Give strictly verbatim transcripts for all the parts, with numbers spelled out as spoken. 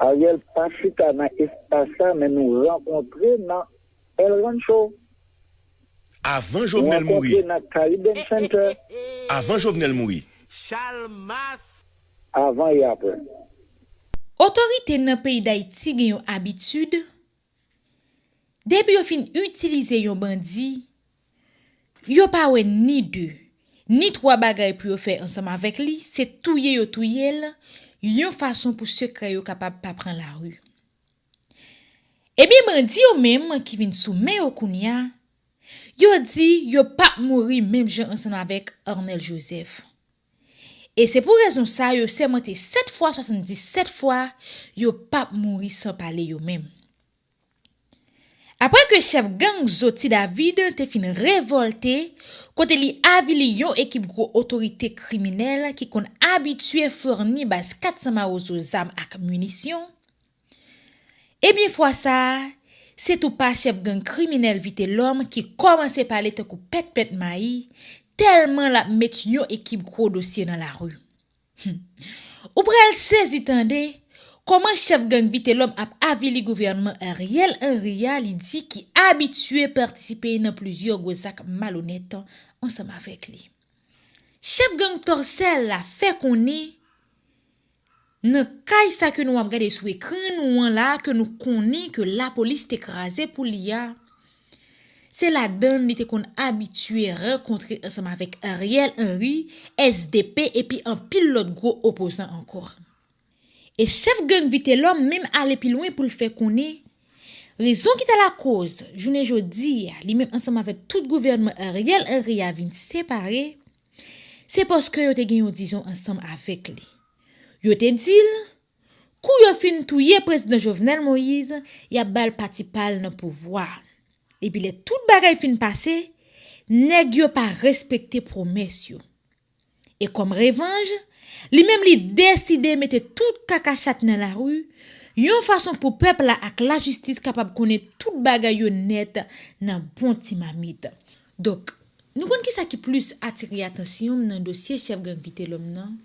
Ariel pa chita nan espas sa, men nou rankontre nan El Rancho. Avan Jovenel mouri. Rankontre nan Caribbean Center. Avan Jovenel mouri. Chalmas. Avan e apre. Otorite nan peyi Dayiti gen yon abitid, depi yo fin itilize yon bandi, yo pa wè ni de, ni twa bagay pou yo fè ansanm avèk li, se touye yo touye l, yon fason pou sekrè yo kapab pa pran lari. Ebyen, bandi yo menm ki vin sou men yo kounye a, yo di yo p ap mouri menm jan ansanm avèk Arnel Joseph. E se pou rezon sa yo sèmante sèt fwa swasanndisèt fwa yo p ap mouri san pale yo menm. Apre ke chèf gang Zoti David te fin revòlte kote li avili yon ekip gwo otorite kriminèl ki konn abitye founi baz kat san Mawozo zam ak minisyon, ebyen fwa sa a, se tou pa chèf gang kriminèl Vitelòm ki kòmanse pale tankou pètpèt mayi, tèlman l ap met yon ekip gwo dosye nan lari. Ou pral sezi tande kòman chèf gang Vitelòm ap avili gouvènman Ariel Henry a li di ki abitye patisipe nan plizyè gwo zak malonèt ansanm avèk li. Chèf gang Tòsèl la fè konnen nan kay sa ke nou ap gade sou ekran nou an la ke nou konnen ke lapolis te kraze pou li a, se ladan li te konn abitye rankontre ansanm avèk Ariel Henry, S D P epi anpil lòt gwo opozan ankò. E chèf gang Vitelòm menm ale pi lwen pou l fè konnen rezon ki ta lakoz jounen jodi a li menm ansanm avèk tout gouvènman Ariel Henry a vin separe, se paske yo te gen yon dizon ansanm avèk li. Yo te di l, kou yo fin touye prezidan Jovenel Moïse, y ap ba l pati pa l nan pouvwa a. Epi lè tout bagay fin pase, nèg yo pa respekte pwomès yo. E kòm revanj, li menm li deside mete tout kaka chat nan lari, yon fason pou pèp la ak lajistis kapab konnen tout bagay yo nèt nan bon ti mamit. Donk, nou konn kisa ki plis atire atansyon m nan dosye chèf gang Vitelòm nan?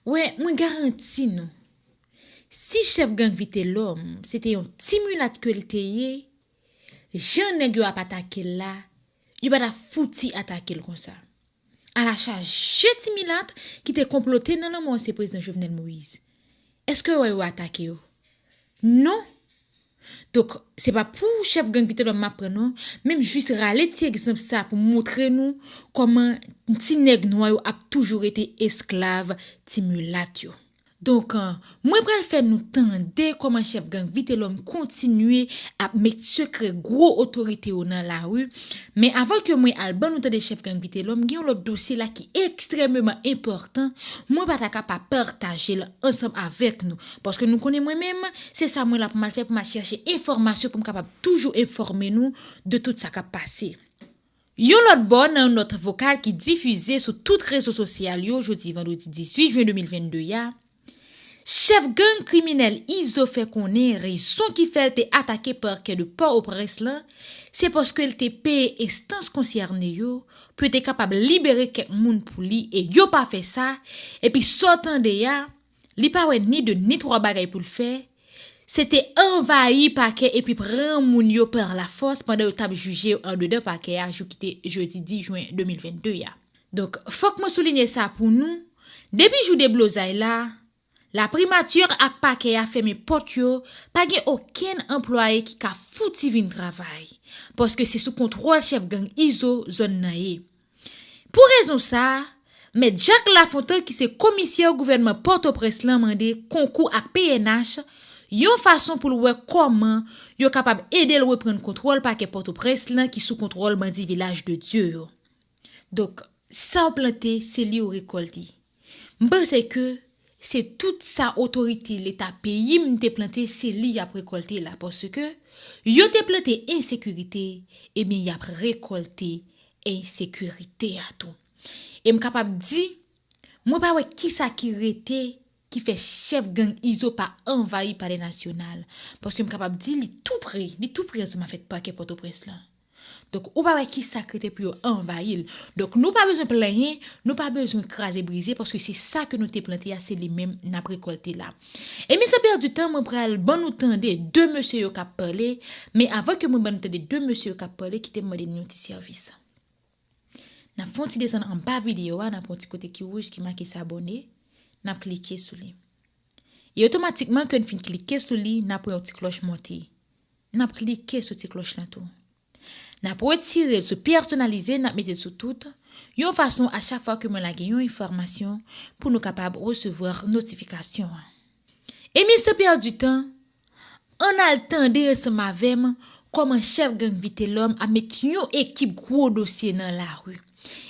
Wè, mwen garanti nou, si chèf gang Vitelòm se te yon ti milat ke l te ye, jan nèg yo ap atake l la, yo pa ta fouti atake l konsa. Ala chaje ti milat ki te konplote nan lanmò ansyen prezidan Jovenel Moïse. Èske w wè yo atake yo? Non. Donk, se pa pou chèf gang Vitelòm m ap pran non, men m jis rale ti egzanp sa pou montre nou kòman ti nèg nwa yo ap toujou rete esklav ti milat yo. Donk, mwen pral fè nou tande kòman chèf gang Vitelòm kontinye ap met sekrè gwo otorite yo nan lari. Men avan ke mwen al ban nou tande chèf gang Vitelòm, gen yon lòt dosye la ki ekstrèmeman enpòtan. Mwen pa ta ka pa pataje l ansanm avèk nou. Paske nou konnen mwen menm, se sa mwen la pou m al fè, pou m al chèche enfòmasyon pou m kapab toujou enfòme nou de tout sa k ap pase. Yon lòt bò, nan yon nòt vokal ki difize sou tout rezo sosyal yo jodi vandredi dizuit jen de mil vennde a, chèf gang kriminèl Izo fè konnen rezon ki fè l te atake pakè de Pòtoprens lan, se paske l te peye enstans konsène yo pou yo te kapab libere kèk moun pou li e yo pa fè sa, epi sa w tande a, li pa wè ni de ni twa bagay pou l fè, se te anvayi pakè epi pran moun yo par la force pandan yo t ap jije yo andedan pakè a jou ki te jedi dis jen de mil vennde a. Donk, fòk mwen soulinye sa pou nou, depi jou deblozay la, laprimati ak pakè a fèmen pòt yo, pa gen okenn anplwaye ki ka fouti vin travay, paske se sou kontwòl chèf gang Izo zòn nan ye. Pou rezon sa a, Mèt Jacques Lafontant ki se komisè gouvènman Pòtoprens lan mande konkou ak P N H yon fason pou l wè kòman yo kapab ede l reprann kontwòl pakè Pòtoprens lan ki sou kontwòl bandi Vilaj de Dye yo. Donk, sa w plante, se li w rekòlte. M panse ke se tout sa otorite leta peyi m te plante, se li y ap rekòlte la, paske yo te plante ensekirite, ebyen y ap rekòlte ensekirite a tou. E m kapab di, mwen pa wè kisa ki rete ki fè chèf gang Izo pa anvayi Palè Nasyonal, paske m kapab di li tou pre, li tou pre ansanm avèk pakè Pòtoprens lan. Donk, ou pa wè ki sa k rete pou yo anvayi l. Donk, nou pa bezwen plenyen, nou pa bezwen kraze brize, paske se sa ke nou te plante a, se li menm n ap rekòlte la. E men san pèdi tan, mwen pral ban nou tande de mesye yo k ap pale, men avan ke mwen ban nou tande de mesye yo k ap pale, kite m mande nou yon ti sèvis. N ap fè yon ti desann anba videyo a, n ap wè yon ti kote ki wouj ki make s'abonner, n ap klike sou li. E otomatikman ke n fin klike sou li, n ap wè yon ti klòch monte. N ap klike sou ti klòch lan tou. N ap retire l sou pèsonalize, n ap mete l sou tout, yon fason a chak fwa ke mwen lage yon enfòmasyon pou nou kapab resevwa notifikasyon an. E men san pèdi tan, ann al tande ansanm avè m kòman chèf gang Vitelòm ap met yon ekip gwo dosye nan lari.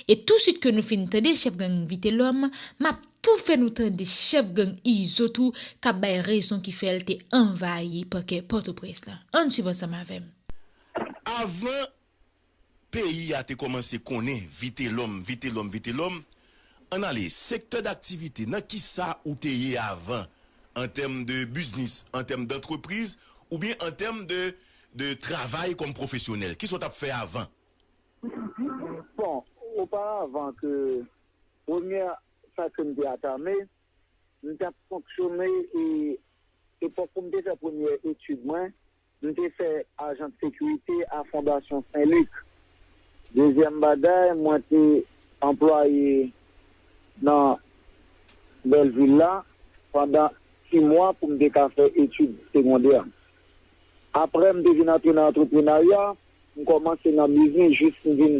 E touswit ke nou fin tande chèf gang Vitelòm, m ap tou fè nou tande chèf gang Izo tou k ap bay rezon ki fè l te anvayi pakè Pòtoprens lan. Ann swiv ansanm avè m. Avan peyi a te kòmanse konnen Vitelòm, Vitelòm, Vitelòm, ann ale, sektè daktivite, nan kisa ou te ye avan, an tèm de biznis, an tèm dantrepriz, oubyen an tèm de, de travay kòm pwofesyonèl? Kisa w t ap fè avan? Bon, oparavan ke premyè sa ke m te atame, m t ap fonksyone e epòk pou m te fè premyè etid mwen, m te fè ajan de sekirite a Fondasyon Sen Lik. Dezyèm bagay, mwen te anplwaye nan Bèlvil la pandan sis mwa pou m te ka fè etid segondè. Apre m te vin antre nan antreprenarya, m kòmanse nan biznis jis m vin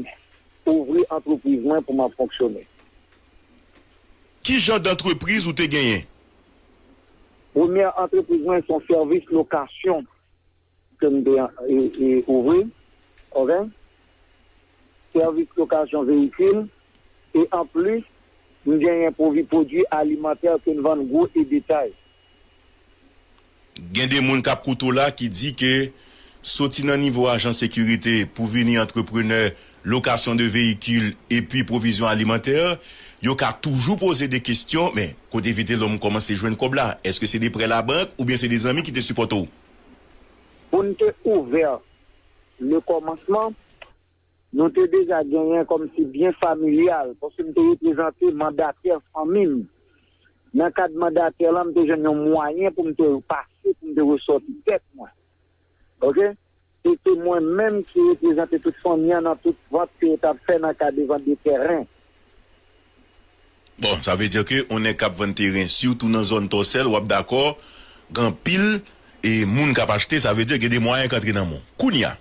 ouvri antrepriz mwen pou m ap fonksyone. Ki jan dantrepriz ou te genyen? Premyè antrepriz mwen se yon sèvis lokasyon ke m te, e, e, ouvri. Oke? Sèvis lokasyon veyikil. E anplis, m genyen pwovi-, pwodui alimantè ke m vann gwo e detay. Gen de moun k ap koute w la ki di ke soti nan nivo ajan sekirite pou vini antreprenè lokasyon de veyikil epi pwovizyon alimantè, yo ka toujou poze de kesyon, men kote Vitelòm kòmanse jwenn kòb la? Èske se de prè labank oubyen se de zanmi ki te sipòte w? Pou n te ouvè le kòmansman, nou te deja genyen kòmsi byen familyal, paske m te reprezante mandatè fanmi m. Nan kad mandatè lan, m te jwenn yon mwayen pou m te pase, pou m te resòti tèt mwen. Oke? Se te mwen menm ki reprezante tout fanmi an nan tout vant ke yo t ap fè nan kad de vant de tèren. Bon, sa vle di ke yon nèg k ap vann teren, sitou nan zòn Tòsèl, w ap dakò, gen anpil, e, moun k ap achte, sa vle di gen de mwayen k antre nan men w. Kounye a,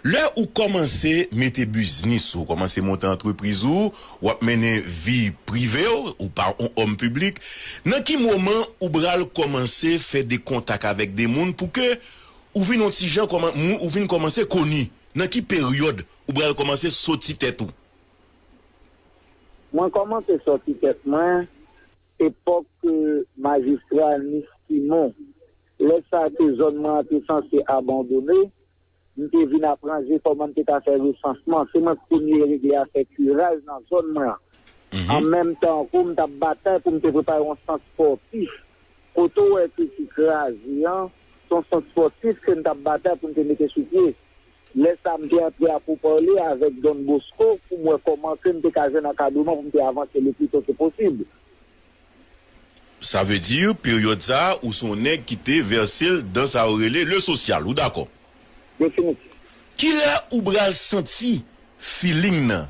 lè ou kòmanse mete biznis ou, kòmanse monte antrepriz ou, w ap mennen vi prive w, ou pa yon òm piblik, nan ki moman ou pral kòmanse fè de kontak avèk de moun pou ke ou vin yon ti jan kòman, moun, ou vin kòmanse koni? Nan ki peryòd ou pral kòmanse soti tèt ou? Mwen kòmanse sòti tèt mwen epòk, e, majistra Nis Simon. Lè sa a ke zòn mwen an te sanse abandone, m te vin ap ranje kòman m te ka fè resansman. Se mwen k premye regle afè kiraj nan zòn mwen an. Mhm. An menm tan ankò, m t ap batay pou m te prepare yon sant spòtif. Kote w wè ke ti kraze an, se yon sant spòtif ke m t ap batay pou m te mete sou pye. Lè sa a, m te antre a poupale avèk Don Bosco pou m wè kòman ke m te ka jwenn ankadreman pou m te avanse le pli to ke posib. Sa vle di, peryòd sa a, ou se yon nèg ki te vèse l dan sa yo rele le sosyal, ou dakò? Definitif. Kilè ou pral santi feeling nan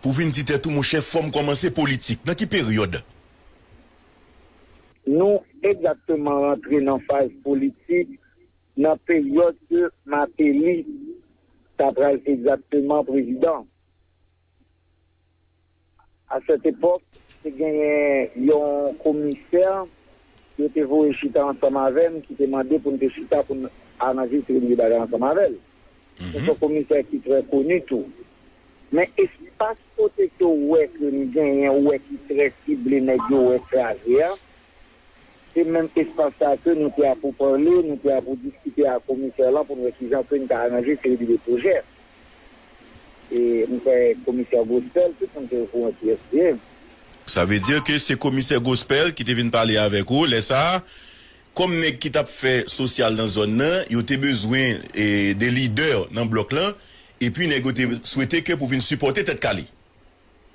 pou vin di tèt ou, monchè, fò m kòmanse politik? Nan ki peryòd? Nou egzakteman rantre nan faz politik nan peryòd ke Martelly ta pral egzakteman prezidan. A sèt epòk, te genyen yon komisè yo te voye chita ansanm avè m, ki te mande pou n te chita pou n aranje seri de bagay ansanm avè l. Se yon komisè ki trè koni tou. Men espas kote ke w wè ke m genyen, w wè ki trè sible, nèg yo wè kraze a, se menm espas sa ke nou te a pou pale, nou te a pou diskite ak komisè lan pou n wè kijan ke n ka aranje seri de pwojè. E m kwè komisè Gospel, tout moun te okouran kiyès li ye. Sa vle di ke se komisè Gospel ki te vin pale avèk ou lè sa a, kòm nèg ki t ap fè sosyal nan zòn nan, yo te bezwen e, de lidè nan blòk lan, epi nèg yo te swete ke pou vin sipòte Tèt Kale.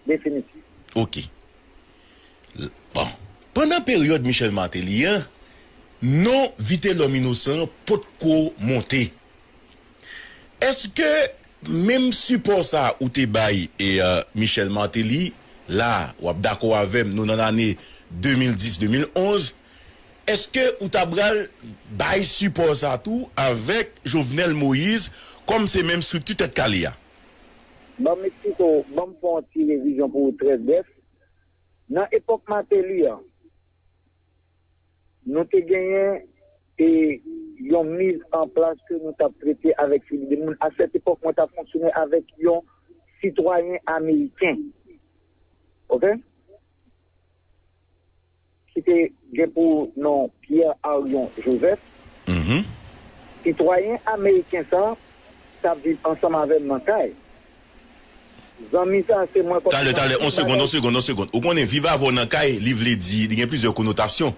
Definitif. Ok. Bon. Pandan peryòd Michel Martelly an, non Vitelhomme Innocent potko monte. Èske menm sipò sa ou te bay e, uh, Michel Martelly, la, w ap dakò avè m, nou nan lane de mil dis, de mil onz, èske ou ta pral bay sipò sa tou avèk Jovenel Moïse kòm se menm estrikti Tèt Kale a? Ban m eksplike w, ban m fè yon ti revizyon pou ou trè brèf. Nan epòk Martelly an, nou te genyen e yon miz an plas ke nou t ap trete avèk seri de moun. A sèt epòk, mwen t ap fonksyone avèk yon sitwayen ameriken. Ok? Ki te gen pou non Pierre Arion Joseph. Mhm. Sitwayen ameriken sa t ap viv ansanm avè m nan kay. Zanmi sa se mwen kòm... Talè, talè, yon segonn, yon segonn, yon segonn. Ou konnen viv avè w nan kay, li vle di, li gen plizyè konotasyon.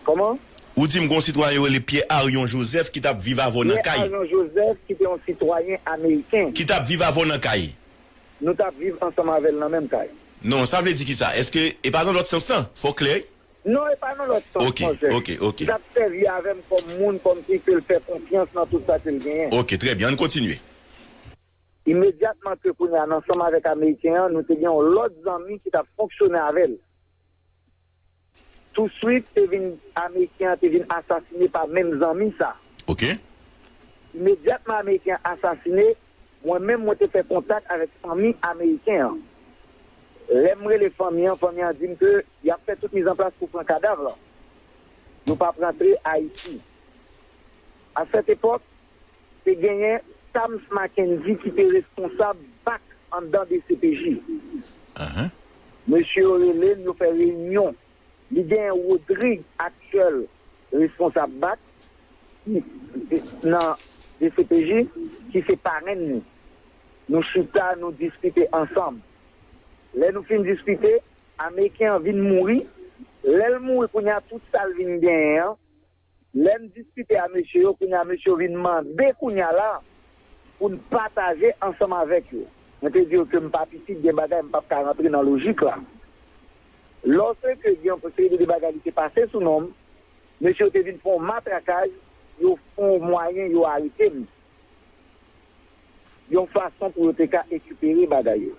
Kòman? Ou di m gon sitwayen yo rele Pierre Arion Joseph ki t ap viv avè w nan kay. Pierre Arion Joseph ki te yon sitwayen ameriken. Ki t ap viv avè w nan kay. Nou t ap viv ansanm avè l nan menm kay. Non, sa vle di kisa? Èske e pa nan lòt sans lan? Fò w klè. Non, e pa nan lòt sans, monchè. Ok, ok, ok. Li t ap sèvi avè m kòm moun, kòmsi ke l fè konfyans nan tout sa ke l genyen. Ok, trè byen, ann kontinye. Imedyatman ke kounye a, ansanm avèk Ameriken an, nou te gen yon lòt zanmi ki t ap fonksyone avè l. Touswit, te vin, Ameriken an te vin asasine pa menm zanmi sa. Ok. Imedyatman Ameriken an asasine, mwen menm, mwen te fè kontak avèk fanmi Ameriken an. Lè m rele fanmi an, fanmi an di m ke y ap fè tout mizanplas pou pran kadav lan. Yo p ap rantre Ayiti. A sèt epòk, te genyen Tams Mackendy ki te responsab bak anndan D C P J. Ahan. Mesye yo rele m, yo fè reyinyon. Li genyen Rodrigue, aktyèl responsab bak, ki, nan D C P J, ki se parenn li. Nou chita, nou diskite ansanm. Lè nou fin diskite, Ameriken an vin mouri. Lè l mouri, kounye a, tout sa l vin genyen an, lè n diskite a mesye yo, kounye a, mesye yo vin mande kounye a la pou n pataje ansanm avèk yo. Mwen te di yo ke m pa pitit, gen bagay m p ap ka rantre nan lojik la. Lòske gen yon seri de bagay li te pase sou non m, mesye yo te vin fè yon matrakaj, yo fè yon mwayen, yo arete m. Yon fason pou yo te ka ekipere bagay yo.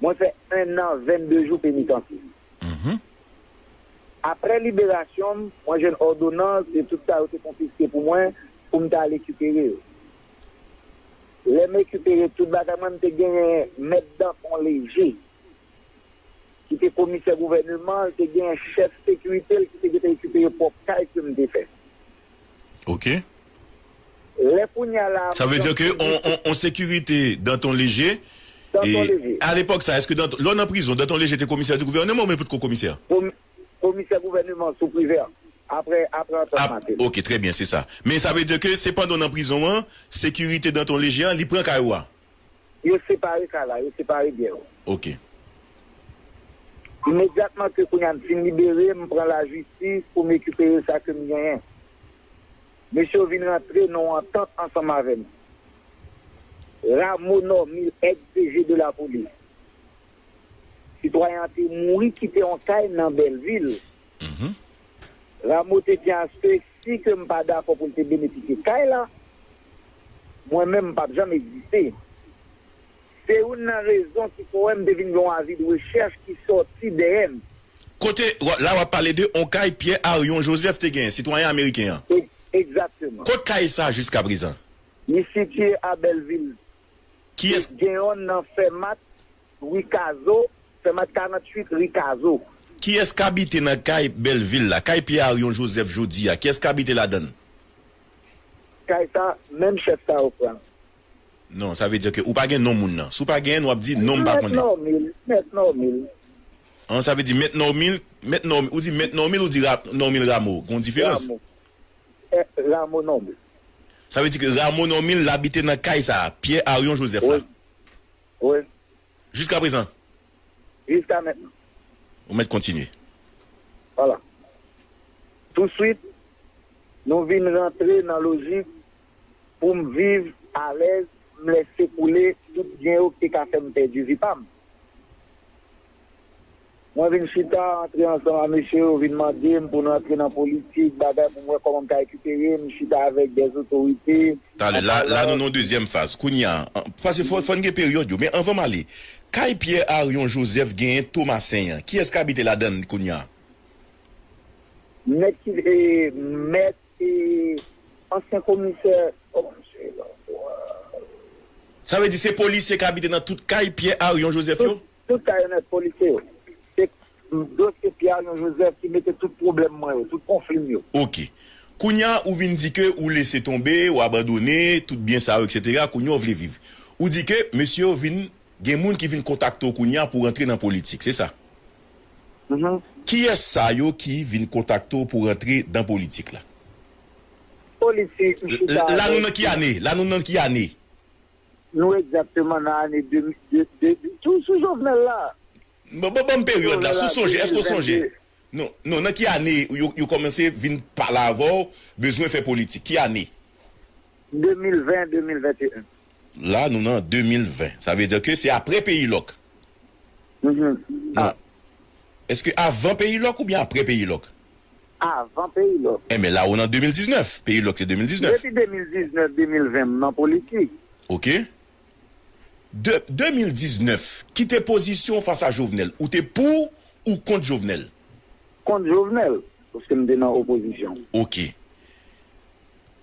Mwen fè en an, vennde jou penitansye. Mhm. Apre liberasyon m, mwen jwenn òdonans e tout sa yo te konfiske pou mwen, pou m ta al ekipere yo. Lè m ekipere tout bagay mwen, m te genyen mèt Danton Léger, ki te komisè gouvèneman, l te gen chèf sekirite l ki te gentan ekipere pwòp kay ke m te fè. Ok. Lè kounye a la... Sa vle di ke on, on, on sekirite Danton Léger. Danton Léger. A lepòk sa, èske Danton, lè w nan prizon, Danton Léger te komisè di gouvèneman oubyen potko komisè? Komi-, komisè gouvèneman sou Privè. Apre, apre antant Matel. Ok, trè byen, se sa. Men sa vle di ke se pandan w nan prizon an, sekirite Danton Léger an, li pran kay ou a? Yo separe ka la, yo separe byen yo. Ok. Imedyatman ke kounye a m fin libere, m pran lajistis pou m rekipere sa ke m genyen. Mesye yo vin rantre nan yon antant ansanm avè m. Rameau Normil, ex D G de la police. Sitwayen an te mouri kite yon kay nan Bèlvil. Mhm. Rameau te di a se si ke m pa dakò pou l te benefisye kay la, mwen menm m p ap janm egziste. Se youn nan rezon ki fè w wè m te vin gen yon avi de rechèch ki sòti dèyè m. Kote, w-, la w ap pale de on kay Pierre Arion Joseph te genyen, sitwayen ameriken an. E-, egzakteman. Kot kay sa jiskaprezan? Li sitiye a Bèlvil. Kiyès? Gen yonn nan Fèmat, Ri Kazo, Fèmat karanntuit, Ri Kazo. Kiyès k abite nan kay Bèlvil la, kay Pierre Arion Joseph jodi a, kiyès k abite ladan l? Kay sa, menm chèf sa yo pran. Non, sa vle di ke ou pa gen non moun nan. Si w pa genyen, w ap di non, m pa konnen. Mèt Normil, Mèt Normil. An, sa vle di Mèt Normil, Mèt Normil, ou di Mèt Normil, ou di Ra-, Normil Rameau. Gon diferans? Rameau. Eh, Rameau Normil. Sa vle di ke Rameau Normil, l abite nan kay sa a, Pierre Arion Joseph la. Wi. Wi. Jiska prezan? Jiska mentnan. Ou mèt kontinye. Vwala. Touswit, nou vin rantre nan lojik pou m viv alèz, m lèse koule tout byen yo ki te ka fè m pèdi vi pa m. Mwen vin chita, antre ansanm a mesye yo, vin mande m pou nou antre nan politik, bagay pou m wè kòman m ka rekipere, m chita avèk dè otorite. Talè, la, la nou nan dezyèm faz. Kounye a, an- paske fò, fò n gen peryòd yo. Men anvan m ale, kay Pierre Arion Joseph genyen Tomasen an. Kiyès k abite ladan l kounye a? Nèg ki, e, mèt, e, ansyen komisè, kòman misye ye la ankò? Sa vle di se polisye k abite nan tout kay Pierre Arion Joseph yo? Tout kay yo nèt polisye yo. Se dosye Pierre Arion Joseph ki mete tout pwoblèm mwen yo, tout konfli m yo. Ok. Kounye a, ou vin di ke ou lese tonbe, ou abandone, tout byen sa yo, etsetera. Kounye a, ou vle viv. Ou di ke mesye yo vin, gen moun ki vin kontakte w kounye a pou w rantre nan politik, se sa? Mhm. Kiyès sa yo ki vin kontakte w pou w rantre dan politik la? Politik, m chita avèk. La nou nan ki ane? La nou nan ki ane? Nou egzakteman nan ane de mil, de, de, sou, sou Jovenel la. Bon, bon, bon peryòd la, si w sonje, èske w sonje? Non, non, nan ki ane yo, yo kòmanse vin pale avè w, bezwen fè politik? Ki ane? De mil ven, de mil venteyen. La, nou nan de mil ven. Sa vle di ke se apre Peyi Lòk. Mhm. Non. Èske avan Peyi Lòk oubyen apre Peyi Lòk? Avan Peyi Lòk. Enben, la, ou nan de mil diznèf. Peyi Lòk, se de mil diznèf. Depi de mil diznèf, de mil ven, m nan politik. Ok. De, de mil diznèf, ki te pozisyon w fas a Jovenel? Ou te pou ou kont Jovenel? Kont Jovenel, paske m te nan opozisyon. Ok.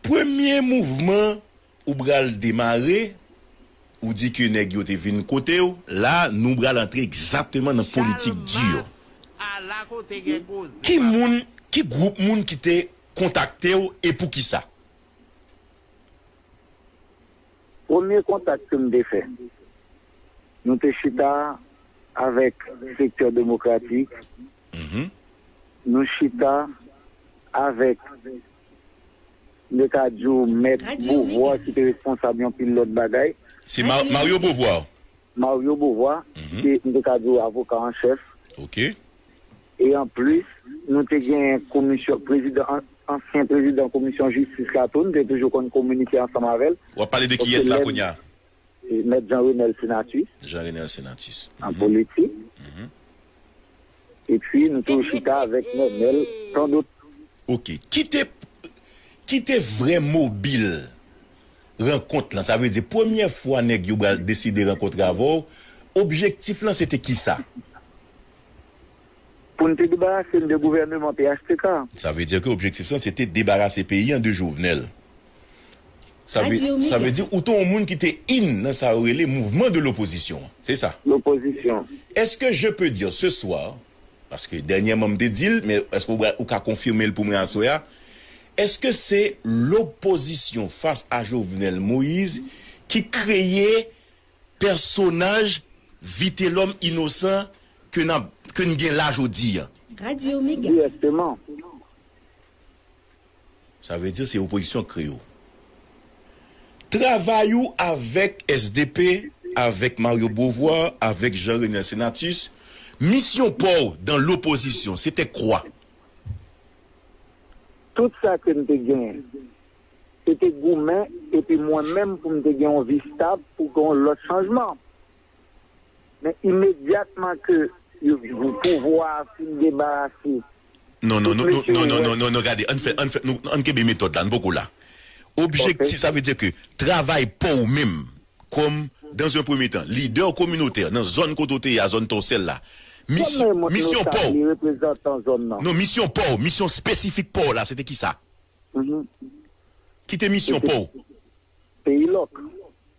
Premye mouvman ou pral demare, ou di ke nèg yo te vin kote w, la, nou pral antre egzakteman nan politik di yo. Ki moun, ki gwoup moun ki te kontakte w e poukisa? Premye kontak ke m te fè, nou te chita avèk sektè demokratik, mhm, nou chita avèk, m te ka di w, mèt Beauvoir ki te responsab yon pil lòt bagay. Se Mario Beauvoir. Mario Beauvoir, mhm, ki, m te ka di w, avoka an chèf. Ok. E anplis, nou te gen komisyon, prezidan, an- ansyen prezidan komisyon jistis la tou, nou te toujou konn kominike ansanm avè l. W ap pale de kiyès la kounye a? Mèt Jean Renel Senatus. Jean Renel Senatus. An politik. Mhm. Epi, nou te chita avèk Nènèl, tan dòt. Ok. Ki te, ki te vrè mobil rankont lan? Sa vle di, premyè fwa nèg yo pral deside rankontre avè w, objektif lan se te kisa? Pou n te debarase n de gouvèneman P H T K. Sa vle di ke objektif lan se te debarase peyi an de Jovenel. Sa vle, sa vle di ou te yon moun ki te in nan sa yo rele mouvman de lopozisyon an. Se sa? Lopozisyon. Est-ce que je peux dire ce soir, paske dènyèman m te di l, men èske ou, ou ka konfime l pou mwen aswè a? Est-ce que c'est l'opposition face à Jovenel Moïse ki kreye pèsonaj Vitelhomme Innocent ke n ap, ke n gen la jodi a? Radyo Mega. Direkteman. Sa vle di se opozisyon k kreye w. Travay ou avèk S D P, avèk Mario Beauvoir, avèk Jean Renel Senatus, misyon pa w dan lopozisyon, se te kwa? Tout sa ke m te genyen, se te goumen, epi mwen menm pou m te gen yon vi stab, pou gen yon lòt chanjman. Men imedyatman ke yo, pouvwa a fin debarase, non, non, non, non, non, non, non, non, non, gade, ann fè, ann fè, nou, ann kenbe metòd la, nou poko la. Objektif, sa vle di ke travay pa w menm, kòm, dans un premier temps, lidè kominotè nan zòn kote w te ye a, zòn Tòsèl la. Misyon, misyon pa w. Non, misyon pa w, misyon espesifik pa w la, se te kisa? Ki te misyon pa w? Peyi Lòk.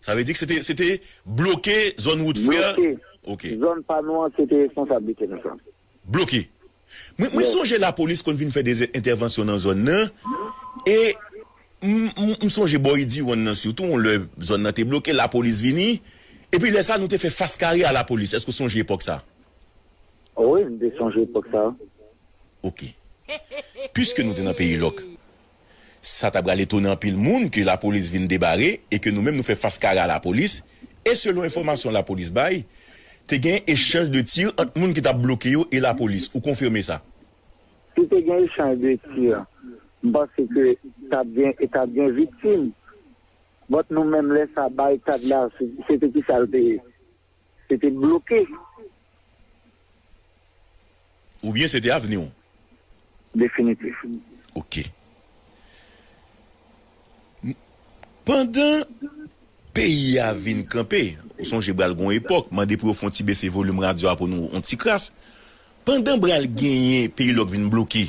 Sa vle di ke se te, se te bloke zòn wout frè. Bloke. Ok. Zòn pa nou an, se te responsablite nou sa. Bloke. Mwen, mwen sonje lapolis konn vin fè de entèvansyon nan zòn nan. E m, m, m sonje bò Idiwòn nan sitou, yon lè zòn nan te bloke, lapolis vini. Epi lè sa, nou te fè fas kare a lapolis. Èske w sonje epòk sa? Wi, m te sonje epòk sa. Ok. Piske nou te nan peyi lòk, sa ta pral etone anpil moun ke lapolis vin debare e ke nou menm nou fè fas kare a lapolis. E selon enfòmasyon lapolis bay, te gen echanj de tir ant moun ki t ap bloke yo e lapolis. Ou konfime sa? Te gen echanj de tir. M panse ke t ap gen, t ap gen viktim. But nou menm lè sa, barikad la, se, se te ki sa l te ye? Se te bloke. Oubyen se te avni w? Definitif. Ok. Pandan peyi a vin kanpe, ou sonje bral gon epòk, mande pou yo fè yon ti bese volim radyo a pou nou yon ti kras. Pandan bral genyen peyi lòk vin bloke,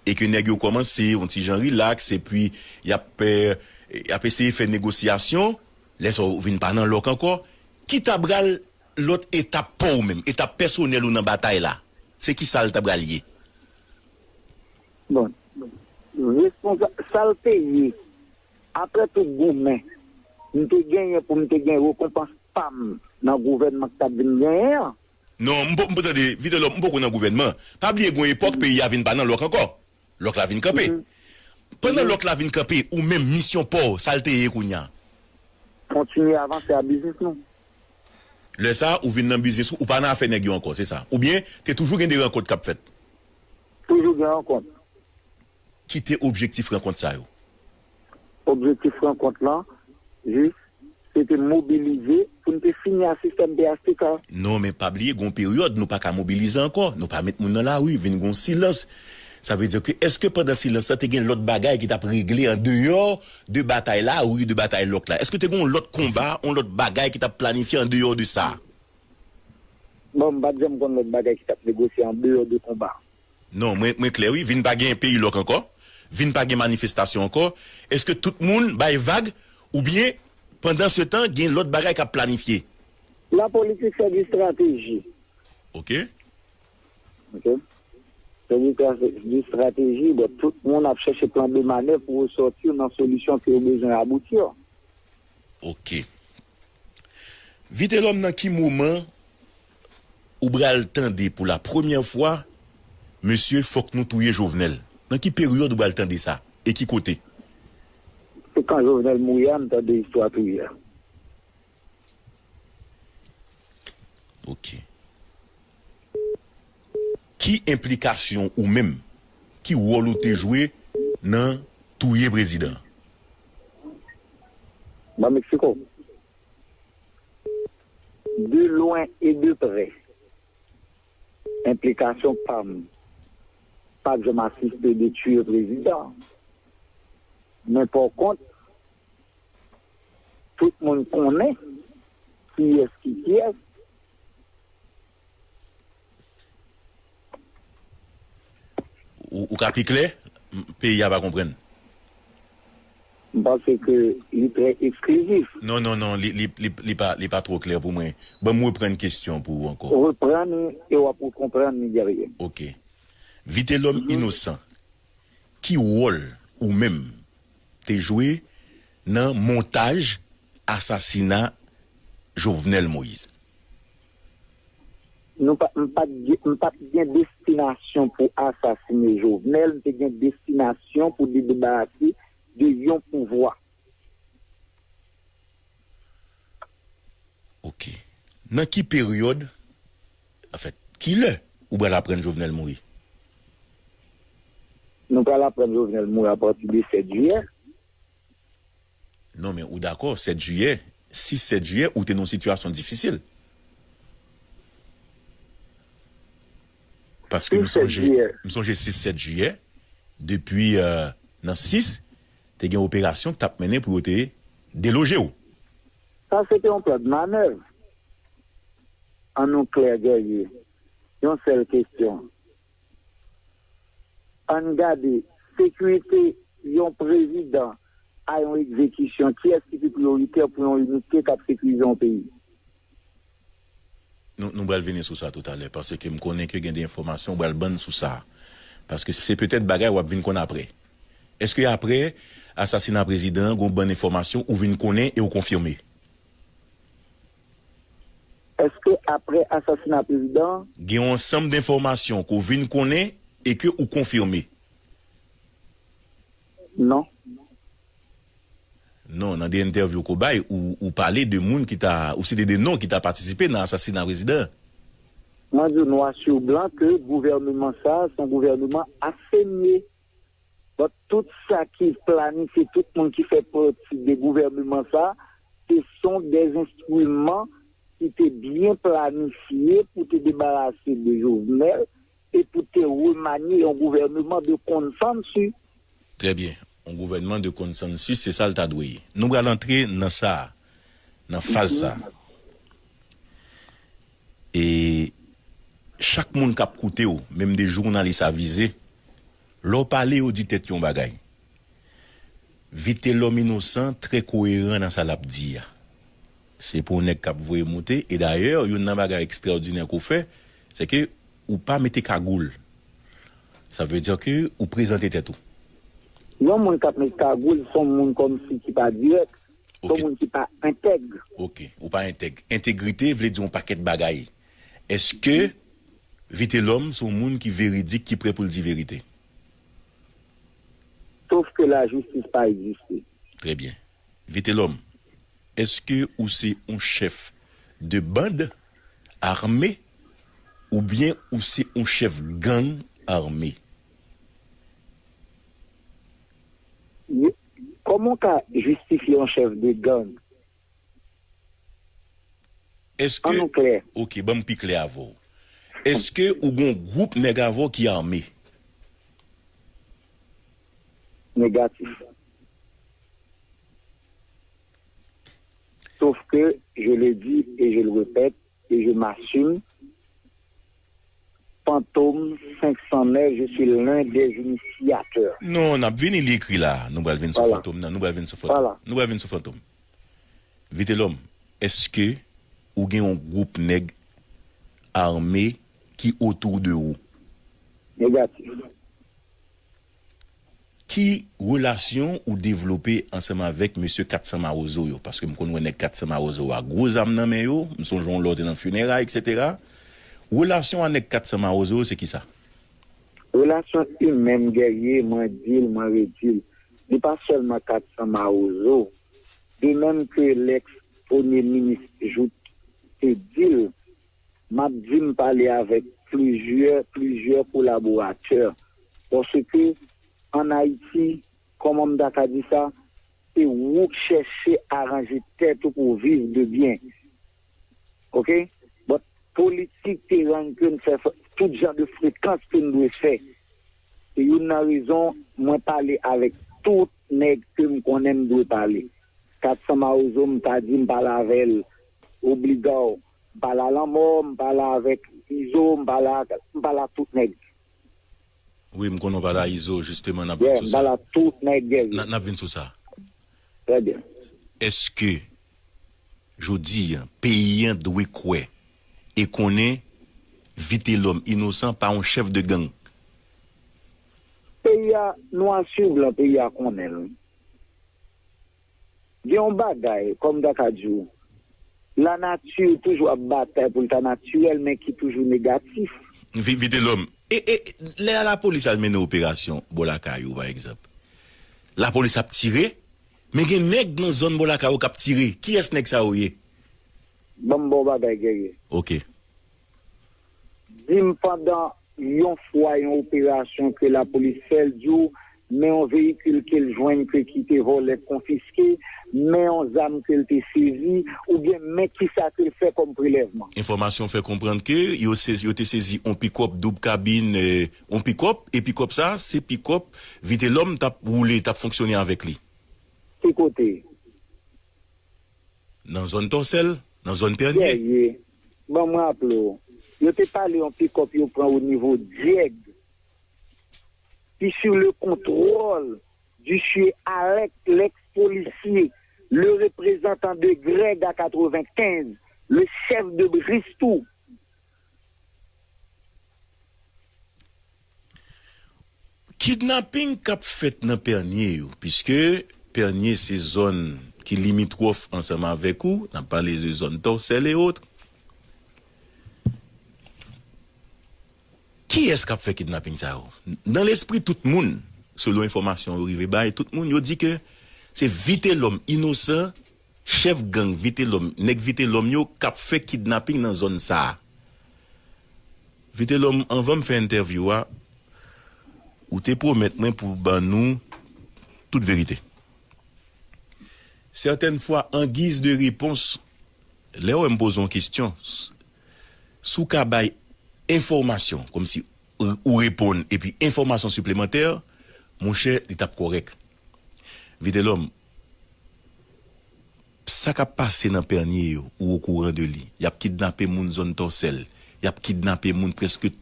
e ke nèg yo kòmanse yon ti jan rilaks, epi y ap, eh, y ap eseye fè negosyasyon, lè sa w vin pa nan lòk ankò, ki ta bral lòt etap pa w menm, etap pèsonèl ou nan batay la? Se ki sa l ta bral ye? Bon, responsa-, sa l te ye, apre tout goumen m te genyen pou m te gen rekonpans pa m nan gouvènman k t ap vin genyen an. Non, m po- m po- tande, Vitelòm, m poko nan gouvènman. Pa bliye gon epòk peyi a vin pa nan lòk ankò. Lòk la vin kanpe. Pandan lòk la vin kanpe, ou menm misyon pa w, sa l te ye kounye a? Kontinye avanse a biznis nou. Lè sa, ou vin nan biznis ou, ou pa nan afè nèg yo ankò, se sa? Oubyen, te toujou gen de rankont k ap fèt? Toujou gen rankont. Ki te objektif rankont sa yo? Objektif rankont lan, jis, se te mobilize pou n te fini a sistèm P H T K. Non, men pa bliye, gon peryòd, nou pa ka mobilize ankò. Nou pa met moun nan lari, vin gon silans. Sa vle di ke, èske pandan silans la, te gen lòt bagay ki t ap regle an deyò de batay la, wi, de batay lòk la? Èske te gen yon lòt konba, yon lòt bagay ki t ap planifye an deyò de sa? Bon, m pa t janm konn lòt bagay ki t ap negosye an deyò de konba. Non, mwen, mwen klè wi, vin pa gen peyi lòk ankò, vin pa gen manifestasyon ankò. Èske tout moun bay vag, oubyen, pandan se tan, gen lòt bagay k ap planifye? La politik se di strateji. Ok. Ok. Se di, tra- di strateji, bon, tout moun ap chèche plan de manèv pou resòti nan solisyon ke yo bezwen abouti an. Ok. Vitelòm, nan ki moman ou pral tande pou la premyè fwa, mesye, fòk nou touye Jovenel? Nan ki peryòd ou pral tande sa? E ki kote? Se kan Jovenel mouri a, m tande istwa touye a. Ok. Ki enplikasyon ou menm, ki wòl ou te jwe nan touye prezidan? Ban Meksiko. De lwen e de prè, enplikasyon pa m, pa t janm asiste de tiye prezidan. Men pa kont, tout moun konnen kiyès ki kiyès. Ou, ou ka pi klè? M- Peyi a pa konprann. M panse ke li trè eksklizif. Non, non, non, li, li, li, li pa, li pa twò klè pou mwen. Ban m reprann kesyon pou ou ankò. Reprann li e w ap rekonprann li dèryè. Ok. Vitelòm Inosan, ki wòl ou menm te jwe nan montaj asasina Jovenel Moïse? Nou pa, m pa t gen, m pa t gen destinasyon pou asasine Jovenel, m te gen destinasyon pou debarase de yon pouvwa. Ok. Nan ki peryòd, anfèt, ki lè ou pral aprann Jovenel mouri? Nou pral aprann Jovenel mouri apati de sèt jiyè. Non, men ou dakò, sèt jiyè, sis sèt jiyè, ou te nan yon sitiyasyon difisil. Paske m Sis sèt sonje, jiyè. M sonje sis sèt jiyè, depi euh, nan sis, te gen operasyon ki t ap mennen pou yo te deloje w. Sa se te yon plan de manèv. An nou klè, Guerrier. Yon sèl kesyon. Ann gade, sekirite yon prezidan a yon egzekisyon, kiyès ki pi priyoritè pou yon inite k ap sekirize yon peyi? Nou, nou pral vini sou sa toutalè, paske m konnen ke gen de enfòmasyon ou pral ban n sou sa. Paske se petèt bagay w ap vin konn apre. Èske apre asasina prezidan an, gon bann enfòmasyon ou vin konnen e ou konfime? Èske apre asasina prezidan an? Gen yon ansanm de enfòmasyon ke w vin konnen e ke ou konfime? Non. Non, nan de entèvyou ke w bay, ou, ou pale de moun ki ta, ou site de non ki ta patisipe nan asasina prezidan an. Mwen di w nwa sou blan ke gouvèneman sa a se yon gouvèneman afemye. But tout sa ki planifye, tout moun ki fè pati de gouvèneman sa a, se son dèz enstriman ki te byen planifye pou te debarase de Jovenel e pou te remanye yon gouvèneman de konsansi. Trè byen. Yon gouvènman de konsansis, se sa l ta dwe ye. Nou pral antre nan sa a, nan faz sa a. E chak moun k ap koute w, menm de jounalis avize, lè w pale, yo di tèt yo yon bagay. Vitelòm Inosan trè koyeran nan sa l ap di a. Se pa yon nèg k ap voye moute, e dayè, youn nan bagay ekstraòdinè ke w fè, se ke ou pa mete kagoul. Sa vle di ke ou prezante tèt ou. Yon moun k ap met kagoul, se yon moun kòmsi ki pa dirèk, se yon moun ki pa entèg. Ok, ou pa entèg. Entegrite vle di yon pakèt bagay. Èske Vitelòm se yon moun ki veridik, ki prè pou l di verite? Sof ke lajistis pa egziste. Trè byen. Vitelòm, èske ou se yon chèf de band ame oubyen ou se yon chèf gang ame? Kòman w ka jistifye yon chèf de gang? Èske... Ann nou klè. Ok, ban m pi klè avè w. Èske ou gen yon gwoup nèg avè w ki ame? Negatif. Sauf que, je le dis et je le répète, et je m'assume, Fantôme cinq cent neuf, je suis l'un des initiateurs. Non, n ap vini, li ekri la. Nou pral vin sou Fantôme nan, nou pral vin sou Fantôme. Nou pral vin sou Fantôme. Vitelòm, èske ou gen yon gwoup nèg ame ki otou de ou? Negatif. Ki relasyon ou devlope ansanm avèk mesye Katsan Mawozo yo? Paske m konn wè nèg Katsan Mawozo a gwo zam nan men yo, m sonje yon lè w te nan fineray, etsetera. Relasyon a nèg Katsan Mawozo yo se kisa? Relasyon imèn, Guerrier, mwen di l, mwen redi l, li pa sèlman Katsan Mawozo. De menm ke lèks premye minis Jouthe te di l, m ap di m pale avèk plizyè, plizyè kolaboratè. Paske ann Ayiti, kòman m ta ka di sa, se ou k chèche aranje tèt ou pou w viv de byen. Oke? But politik te rann ke n fè tout jan de frekans ke n dwe fè. Se youn nan rezon mwen pale avèk tout nèg ke m konnen m dwe pale. Katsan Mawozo, m ta di m pale avè l. Obligaw, m pale a Lanmò, m pale avèk Izo, m pale a, m pale a tout nèg. Wi, m konnen w pale a Izo, jisteman, n ap vin sou sa. M pale a tout nèg Guerrier. N ap vin sou sa. Trè byen. Èske, jodi a, peyi an dwe kwè e konnen Vitelòm Inosan pa yon chèf de gang? Peyi a, nwa sou blan, peyi a konnen l. Gen yon bagay, kòm m ta ka di w, lanati toujou ap batay pou l ta natirèl, men ki toujou negatif. Vitelòm, e, e, lè lapolis al mennen operasyon bò lakay ou, pa egzanp, lapolis ap tire, men gen nèg nan zòn bò lakay ou k ap tire. Kiyès nèg sa yo ye? Ban m ba w bagay, Guerrier. Ok. Di m pandan yon fwa yon operasyon ke lapolis fè, l di w, men yon veyikil ke l jwenn ke ki te vòlè konfiske, men yon zam ke l te sezi, oubyen men kisa ke l fè kòm prelèvman. Enfòmasyon fè konprann ke yo sezi, yo te sezi yon pikòp doub kabin, eh, yon pikòp, e pikòp sa, se pikòp Vitelòm t ap woule, t ap fonksyone avèk li. Ki kote? Nan zòn Tòsèl, nan zòn Pènye. Guerrier, ban m raple w, yo te pale yon pikòp yo pran o nivo Dyèg, ki sou le kontwòl di sye Alèk, lèks polisye, le reprezantan de Grèg a katrevenkenz, le chèf de Bristou. Kidnaping k ap fèt nan Pènye yo, piske Pènye se zòn ki limitwòf ansanm avèk ou, n ap pale de zòn Tòsèl e ot. Kiyès k ap fè kidnaping sa yo? Nan lespri tout moun, selon enfòmasyon yo rive bay tout moun, yo di ke se Vitelòm Inosan, chèf gang Vitelòm, nèg Vitelòm yo k ap fè kidnaping nan zòn sa a. Vitelòm, anvan m fè entèvyou a, ou te pwomèt mwen pou ban nou tout verite. Sètèn fwa, an giz de repons, lè w wè m poze yon kesyon, s- si w ka bay enfòmasyon, kòmsi ou, ou reponn, epi enfòmasyon siplemantè, monchè, li t ap kòrèk. Vitelòm, sa k ap pase nan Pènye yo, ou okouran de li. Y ap kidnape moun zòn Tòsèl. Y ap kidnape moun prèske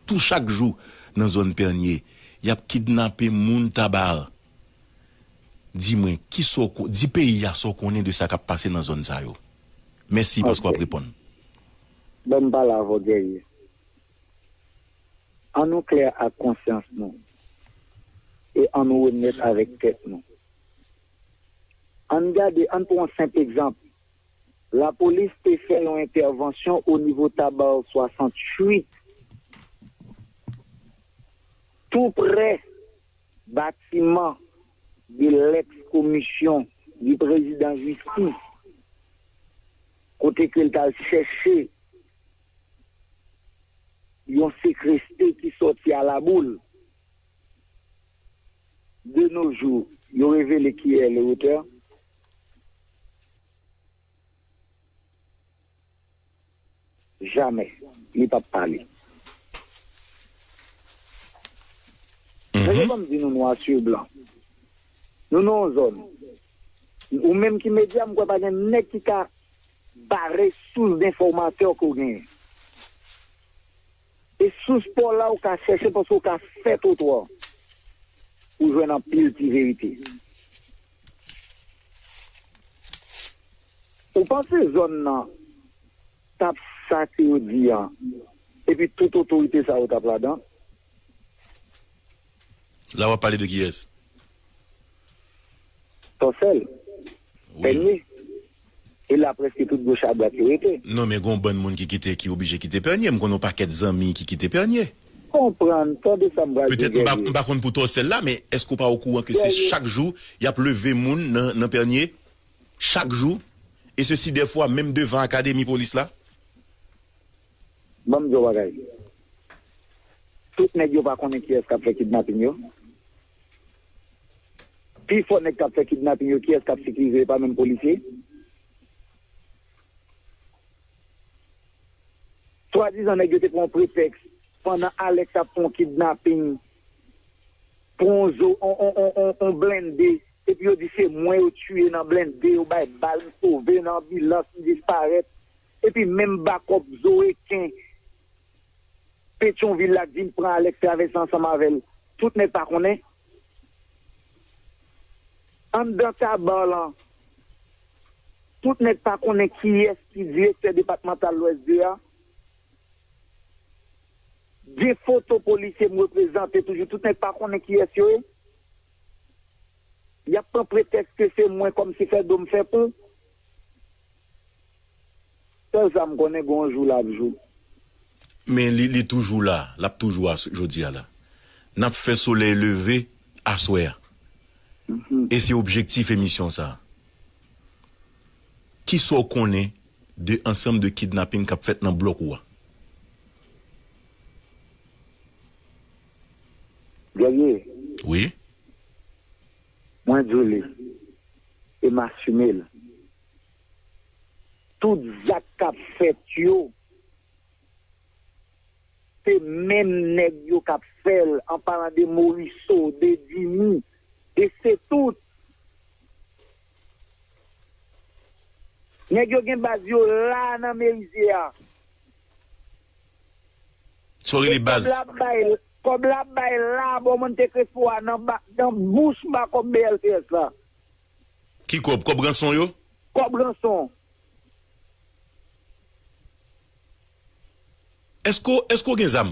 tou chak jou nan zòn Pènye. Y ap kidnape moun Tabar. Di mwen, kisa w ko- di peyi a sa w konnen de sa k ap pase nan zòn sa yo. Mèsi paske w ap reponn. Ban m pale avè w, Guerrier. An nou klè ak konsyans nou e an nou onèt avèk tèt nou. Ann gade, ann pran yon senp egzanp. Lapolis te fè yon entèvansyon o nivo Tabar swasanntuit, tou prè batiman de lèks komisyon di prezidan jistis, kote ke l t al chèche yon sekreste ki sòti a laboul. De nos jours, yo revele kiyès le auteur? Jamè. Li p ap pale. Mesye, ban m di nou nwa sou blan. Nou nan yon zòn. Ou menm ki medya, m kwè pa gen nèg ki ka bare sous de enfòmatè ke w genyen. E sous pa w la ou ka chèche paske ou ka fè twotwa pou jwenn anpil ti verite. Ou panse zòn nan t ap sa ke yo di an epi tout otorite sa yo t ap ladan? La w ap pale de kiyès? Tòsèl. Pènye. E la prèske tout goch adwat yo rete. Non, men gon bann moun ki kite, ki oblije kite Pènye. M konnen yon pakèt zanmi ki kite Pènye. Konprann, tande sa m pral di w, Guerrier. Petèt m pa, m pa konn pou Tòsèl la, men èske w pa okouran ke se chak jou y ap leve moun nan, nan Pènye? Chak jou? E sesi dèfwa menm devan akademi polis la? Ban m di w bagay. Tout nèg yo pa konnen kiyès k ap fè kidnaping yo. Pifò nèg k ap fè kidnaping yo, kiyès k ap sekirize yo? E pa menm polisye. Swadizan nèg yo te pran yon pretèks pandan Alex ap fè yon kidnaping, pran yon zo, on, on, on, on, on blende, epi yo di se mwen yo tiye nan blende, yo bay bal, m sove nan anbilans, m disparèt. Epi menm bakòp zo reken Petyonvil la k vin pran Alex travèse ansanm avè l, tout nèg pa konnen? Anndan Tabar lan, tout nèg pa konnen kiyès ki direktè depatmantal Lwès de a? Gen foto polisye m reprezante toujou, tout nèg pa konnen kiyès yo ye? Y ap pran pretèks ke se mwen kòmsi fè do m fè pou. Sèl sa m konnen, gen yon jou l ap jou. Men li, li toujou la, l ap toujou a jodi a la. N ap fè solèy leve aswè a. E se objektif emisyon sa a. Kisa w konnen de ansanm de kidnaping k ap fèt nan blòk ou a? Guerrier. Wi. Mwen di w li. E m asime l. Tout zak k ap fèt yo, se menm nèg yo k ap fè l, an palan de Moriso, de Dimi, de Setout. Nèg yo gen baz yo la nan Merizye a. Sa w rele baz? Kòb la ap bay, kòb la ap bay la bò Monte Crespo a nan, nan bouch bakòp B L T S la. Ki kòb? Kòb ranson yo? Kòb ranson. Èske, èske w gen zam?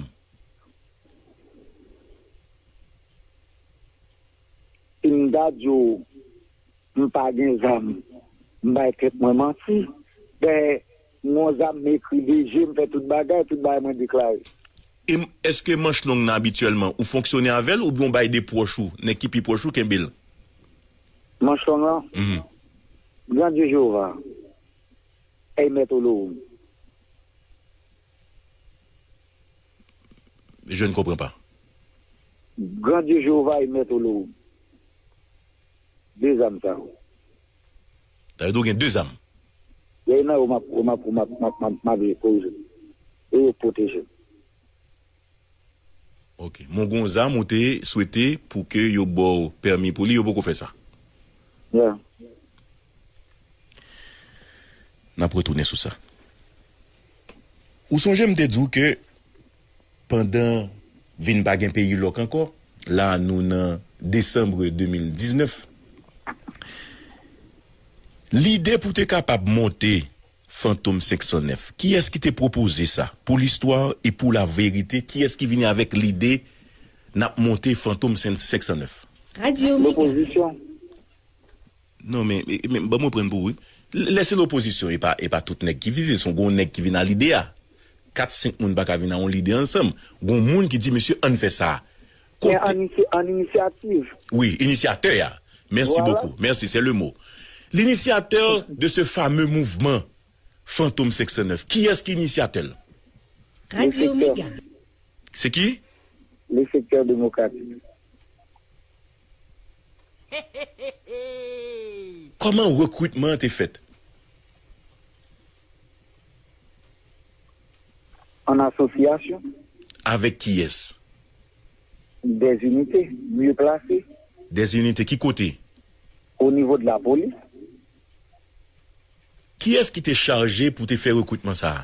Si m ta di w m pa gen zam, m bay tèt mwen manti. Ben, m gon zam, m ekri D G, m fè tout bagay, tout bagay mwen deklare. E m, èske manch long nan abityèlman ou fonksyone avè l oubyen w bay de pwòch ou, nèg ki pi pwòch ou kenbe l? Manch long lan? Gran Dye Jewova, èy mèt Olowoum. Je ne comprends pas. Grandye Jewova e mèt ou lou. De zam sa yo. Sa vle di w gen de zam? Yè nan yo m ap, m ap, m ap, m ap, m ap, m ap koze. E yo pwoteje m. Ok. Men w gen yon zam ou te swete pou ke yo ba w pèmi pou li, yo poko fè sa. Yeah. N ap retounen sou sa. Ou sonje m te di w ke pandan vin pa gen peyi lòk ankò, la nou nan desanm de mil diznèf, lide pou te kapab monte Fantom senk san nèf, kiyès ki te pwopoze sa? Pou listwa e pou laverite, kiyès ki vini avèk lide n ap monte Fantom senk san nèf? Radio Mega. Lopozisyon. Non, men, men, men, ban mwen pran pou wi. Lè se lopozisyon, e pa, e pa tout nèg ki vize, se yon nèg ki vin a lide a. Kat, senk moun pa ka vin a yon lide ansanm. Gon moun ki di, "Mesye, ann fè sa." Men kote an isi-, an inisyativ. Wi, inisyatè a. Merci beaucoup. Merci, c'est le mot. L'initiateur de ce fameux mouvement, Fantom senk san nèf. Kiyès ki inisyatè l? Radio Mega. Se ki? Le sektè demokratik. Kòman rekritman an te fèt? An asosyasyon. Avèk kiyès? Des unités mieux placées. Des unités ki kote? Au niveau de la police. Kiyès ki te chaje pou te fè rekritman sa a?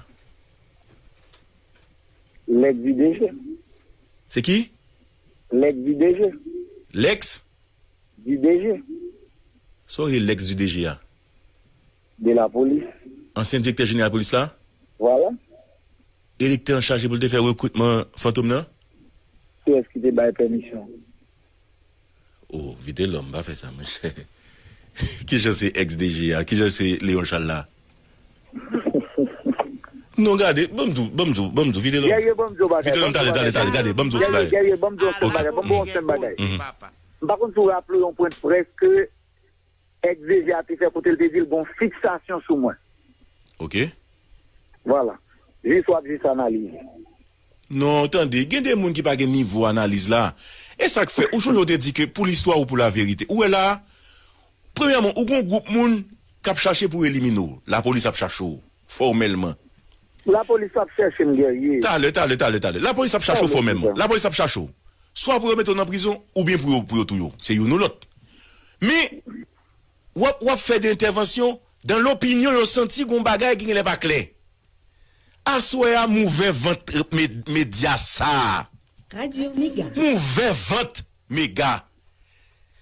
Lèk di D G. Se ki? Lèk di D G. Lèks? Di D G. Sa w rele lèks di D G a? De la polis. Ansyen direktè jeneral polis la? Vwala. E li ki te an chaje pou l te fè rekritman Fantom nan? Kiyès ki te bay pèmisyon? Oh, Vitelòm, pa fè sa, monchè. Kijan se ex D G a? Kijan se Léon Charles la? Non, gade, ban m di w, ban m di w, ban m di w, Vitelòm. Guerrier, ban m di w bagay, Vitelòm, ban m di w talè, talè, bagay. Talè, gade, ban m di w ti Guerrier, bagay. Guerrier, ban m di w yon sèl bagay, ban m di w yon sèl bagay. Mhm. M pa konn si w raple yon pwent près ke ex D G a te fè kote l te di l gon fiksasyon sou mwen. Ok. Vwala. Jis w ap jis analize. Non, tande, gen de moun ki pa gen nivo analiz la. E sa k fè, ou sonje w te di ke pou listwa ou pou laverite. Ou wè la, premyèman, ou gon gwoup moun k ap chache pou elimine w. Lapolis ap chache w, fòmèlman. Lapolis ap chèche m, Guerrier. Talè, talè, talè, talè. Lapolis ap chache w fòmèlman. Lapolis ap chache w. Swa pou yo mete w nan prizon, oubyen pou yo, pou yo touye w. Se youn ou lòt. Men, w ap, w ap fè de entèvansyon, dan lopinyon, yo santi gon bagay ki genlè pa klè. Aswè a, m ouvè vant med-, medya sa a. Radio Mega. M ouvè vant Mega.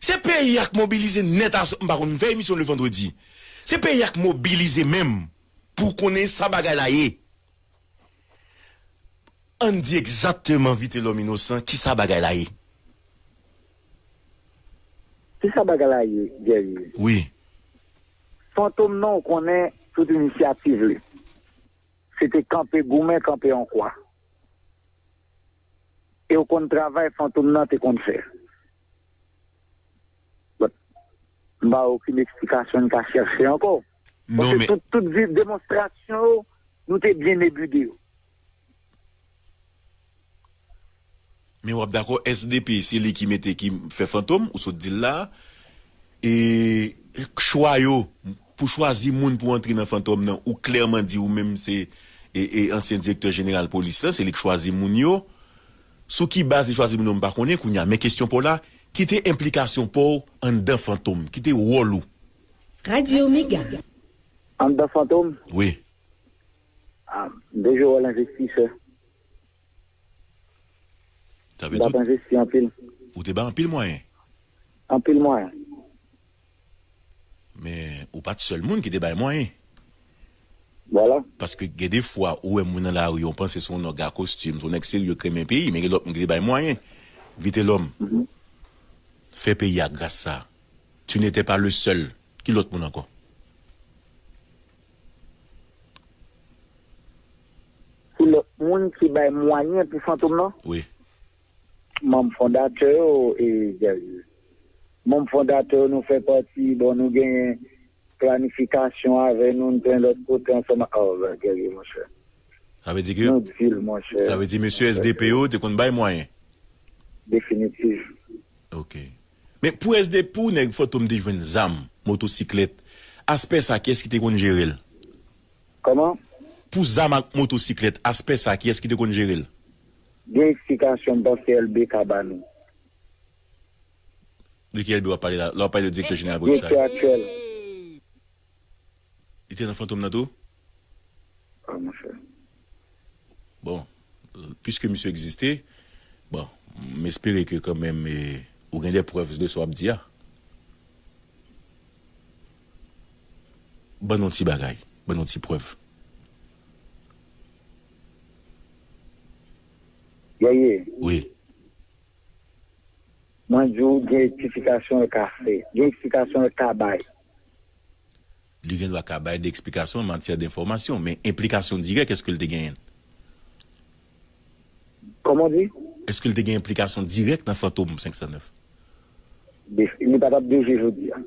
Se peyi a k mobilize nèt aswè, m pa konn fè emisyon le vandredi. Se peyi a k mobilize menm pou konnen sa bagay la ye. Ann di egzakteman, Vitelòm Inosan, kisa bagay la ye? Kisa bagay la ye, Guerrier? Wi. Fantom nan, ou konnen tout inisyativ li. Se te kanpe goumen, kanpe an kwa. E ou konn travay Fantom nan te konn fè. But, m pa okenn eksplikasyon n ka chèche ankò. Non, paske men tout, tout vi-, demonstrasyon yo, nou te byen ebide yo. Men w ap dakò, S D P, se li ki mete, ki fè Fantom, ou sot di l la, e chwa yo, pou chwazi moun pou antre nan Fantom nan, ou klèman di ou menm se, e, e ansyen direktè jeneral polis la, se li k chwazi moun yo. Sou ki baz li chwazi moun yo, m pa konnen kounye a, men kesyon pa w la, ki te enplikasyon pa w anndan Fantom, ki te wòl ou? Radio Mega. Anndan Fantom? Wi. Ah, m te jwe wòl envestisè. Sa vle di w t ap envesti anpil. Ou te bay anpil mwayen. Anpil mwayen. Men, ou pa t sèl moun ki te bay mwayen. Vwala. Paske gen de fwa, ou wè moun nan lari, ou panse se yon nèg a kostim, se yon nèg serye k renmen peyi, men gen lòt moun ki te bay mwayen. Vitelòm. Mhm. Fè peyi a gras sa. Tu n'étais pas le seul. Ki lòt moun ankò? Ki lòt moun ki bay mwayen pou Fantom nan? Wi. Manm fondatè yo, e, Guerrier. Manm fondatè yo, nou fè pati, bon, nou genyen planifikasyon avè nou, nou te yon lòt kote ansanm ak, oh, Guerrier, monchè. Sa vle di ke, nou di l, monchè. Sa vle di mesye S D P yo te konn bay mwayen. Definitif. Ok. Men pou S D P, pou nèg Fantom te jwenn zam, motosiklèt, aspè sa, kiyès ki te konn jere l? Kòman? Pou zam ak motosiklèt, aspè sa, kiyès ki te konn jere l? Gen eksplikasyon, m panse L B ka ba nou. De ki L B w ap pale la? La w ap pale de direktè jeneral polis la. Direktè aktyèl. Li te nan Fantom nan tou? Ah, monchè. Bon, piske misye egziste, bon, m espere ke kanmenm, eh, ou gen de prèv de sa w ap di a. Ban nou ti bagay, ban nou ti prèv. Guerrier. Wi. Mwen di w, gen rektifikasyon l ka fè. Gen eksplikasyon l ka bay. Li gen dwa ka bay de eksplikasyon an matyè de enfòmasyon, men enplikasyon dirèk, èske l te genyen? Kòman w di? Èske l te gen enplikasyon dirèk nan Fantom senk san nèf? De-, li pa t ap D G jodi a.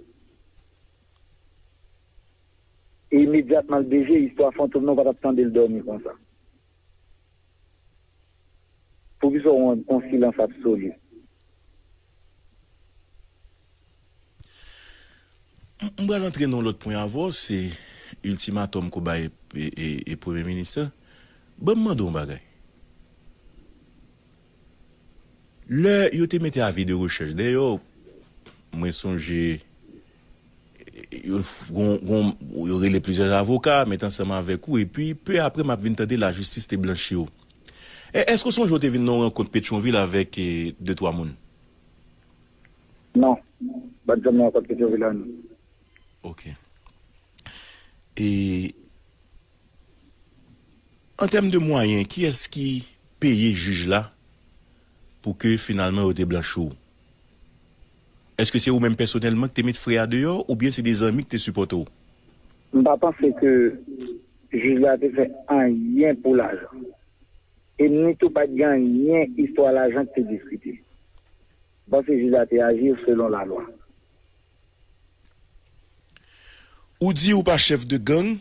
E imedyatman l D G, istwa Fantom nan, w pa t ap tande l dòmi konsa. Poukisa w yon, yon silans absoli? M, m pral antre nan yon lòt pwen avè w, se iltimatòm ke w bay e, e, e premye minis la. Ban m mande w yon bagay. Lè yo te mete avi de rechèch dèyè w, mwen sonje yo, gon, gon, yo rele plizyè avoka, met ansanm avèk ou, epi pe apre m ap vin tande lajistis te blanchi w. E, èske w sonje w te vin nan yon rankont Petyonvil avèk, e, de twa moun? Non. M pa t janm nan rankont Petyonvil la, non. Ok. E, an tèm de mwayen, kiyès ki peye jij la pou ke finalman yo te blanchi w? Èske se ou menm pèsonèlman ki te met frè a deyò, oubyen se de zanmi ki te sipòte w? M pa panse ke jij la te fè anyen pou lajan. E ni tou pa t gen anyen istwa lajan ki te diskite. M panse jij la te aji selon lalwa. Ou di ou pa chèf de gang,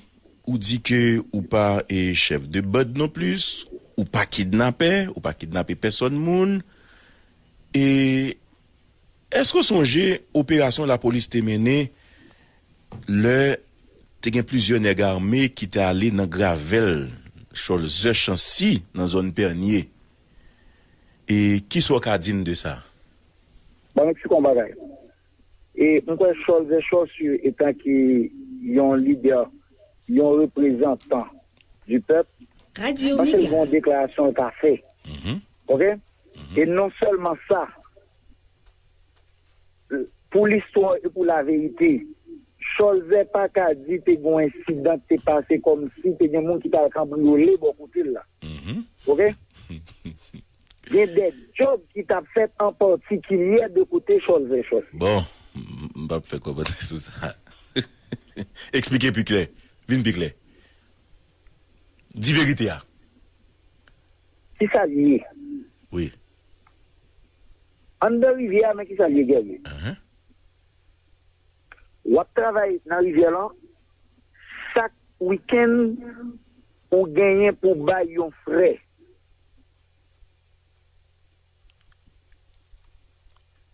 ou di ke ou pa, e, chèf de band non plis, ou pa kidnapè, ou pa kidnape pèsòn moun. E èske w sonje operasyon lapolis te mennen lè te gen plizyè nèg ame ki te ale nan Gravèl, Cholzè Chancy, nan zòn Pènye? E kisa w ka di n de sa? Ban m eksplike w yon bagay. E m kwè Cholzè Chancy, etan ke yon lidè, yon reprezantan di pèp, m panse l gen yon deklarasyon l ka fè. Mhm. Ok? Mhm. E non sèlman sa, pou listwa e pou laverite, Cholzè pa ka di te gen yon ensidan ki te pase kòmsi te gen moun ki t al kanbriyole bò kote l la. Mhm. Ok? Gen de djòb ki t ap fèt an patikilye de kote Cholzè Chancy. Bon, m, m p ap fè kòmantè sou sa. Eksplike pi klè. Vin pi klè. Di verite a. Kisa l ye? Wi. Anndan rivyè a, men kisa l ye, Guerrier. Ahan. W ap travay nan rivyè lan, chak wikenn, ou genyen pou bay yon frè.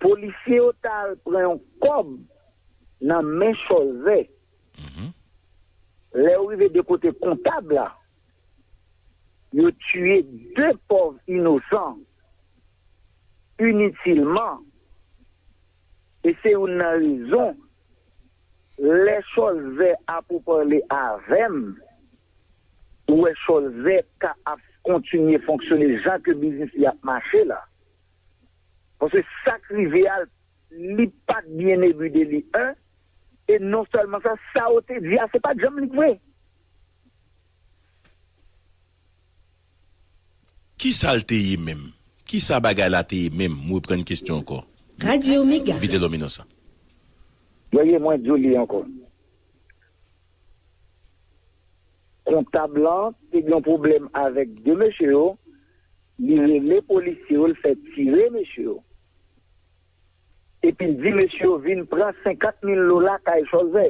Polisye yo t al pran yon kòb nan men Cholzè. Mhm. Lè yo rive de kote kontab la, yo tiye de pòv inosan initilman. E se youn nan rezon, lè Cholzè ap pale avè m, ou wè Cholzè ka ap kontinye fonksyone jan ke biznis li ap mache la. Paske sa k rive a, li pa t byen ebi de li, en. E non sèlman sa, sa yo te di a, se pa t janm li k vre. Kisa l te ye menm? Kisa bagay la te ye menm? M reprann kesyon ankò. Radyo Mega. Vitelòm Inosan. Guerrier, mwen di w li ankò. Kontab lan te gen yon pwoblèm avèk de mesye yo, li rele polisye yo, l fè tire mesye yo. Epi l di mesye yo vin pran senkant mil dola kay Cholzè.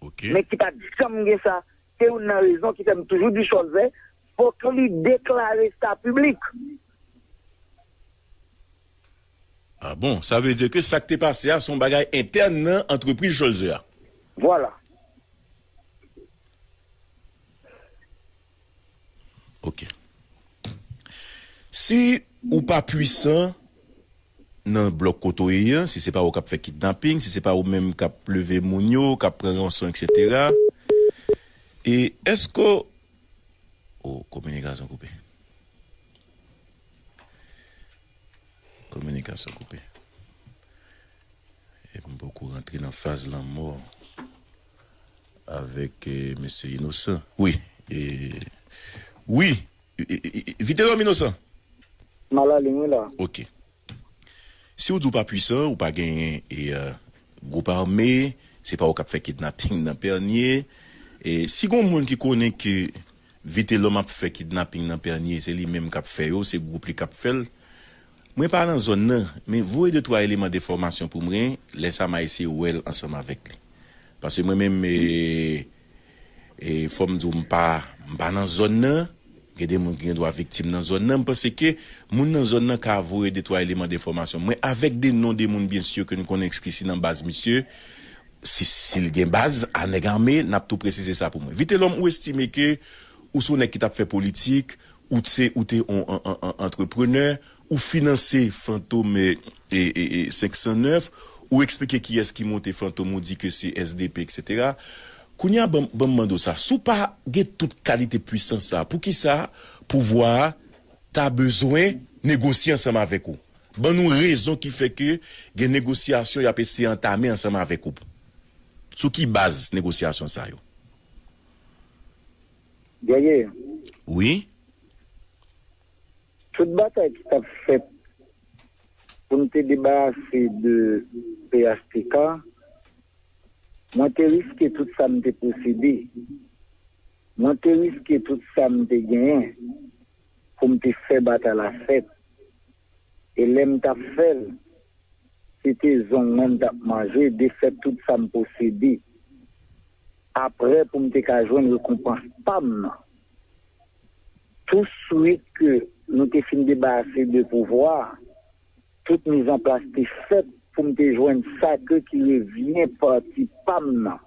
Ok. Men ki pa t janm gen sa. Se youn nan rezon ki fè m toujou di Cholzè, fòk li deklare sa piblik. Ah bon, sa vle di ke sa k te pase a se yon bagay entèn nan antrepriz Scholz a. Vwala. Ok. Si ou pa pwisan nan blòk kote w ye an, si se pa ou k ap fè kidnaping, si se pa ou menm k ap leve moun yo, k ap pran ranson, etsetera. E èske. Oh, kominikasyon koupe. Kominikasyon koupe. E m poko rantre nan faz lanmò avèk eh, mesye Inosan. Wi. Eh, wi. Eh, eh, eh, Vitelòm Inosan. M al ale, wi la. Ok. Si w di w pa pwisan, ou pa genyen e, eh, gwoup ame, se pa ou k ap fè kidnaping nan Pènye. E si gon moun ki konnen ke Vitelòm ap fè kidnaping nan Pènye, se li menm k ap fè yo, se gwoup li k ap fè l. Mwen pa nan zòn nan, men voye de twa eleman de enfòmasyon pou mwen, lè sa m a eseye wè l ansanm avèk li. Paske mwen menm, e, e, fò m di w, m pa, m pa nan zòn nan, gen de moun ki gen dwa viktim nan zòn nan, m panse ke moun nan zòn nan ka voye de twa eleman de enfòmasyon. Mwen avèk de non de moun byen si ke n konnen ki si nan baz misye, si, si l gen baz a nèg ame, n ap tou presize sa pou mwen. Vitelòm, ou estime ke ou se yon nèg ki t ap fè politik, ou se, ou te yon an- an- an- antreprenè, ou finanse Fantom e, e, e, e, senk san nèf, ou eksplike kiyès ki monte Fantom, ou di ke se S D P, etsetera. Kounye a, ban m- ban m mande w sa, si w pa gen tout kalite pwisans sa, poukisa pouvwa a ta bezwen negosye ansanm avèk ou? Ban nou rezon ki fè ke gen negosyasyon y ap eseye antame ansanm avèk ou. Sou ki baz negosyasyon sa yo? Gèye, Wi. Tout batay ki t ap fèt pou n te debarase de P H T K, mwen te riske tout sa m te posede. Mwen te riske tout sa m te genyen pou m te fè batay la fèt. E lè m t ap fè l, se te zong mwen m t ap manje, defèt tout sa m posede. Apre pou m te ka jwenn rekonpans pa m nan. Touswit ke nou te fin debarase de pouvwa a, tout mizanplas te fèt pou m te jwenn sa ke ki revyen pati pa m nan.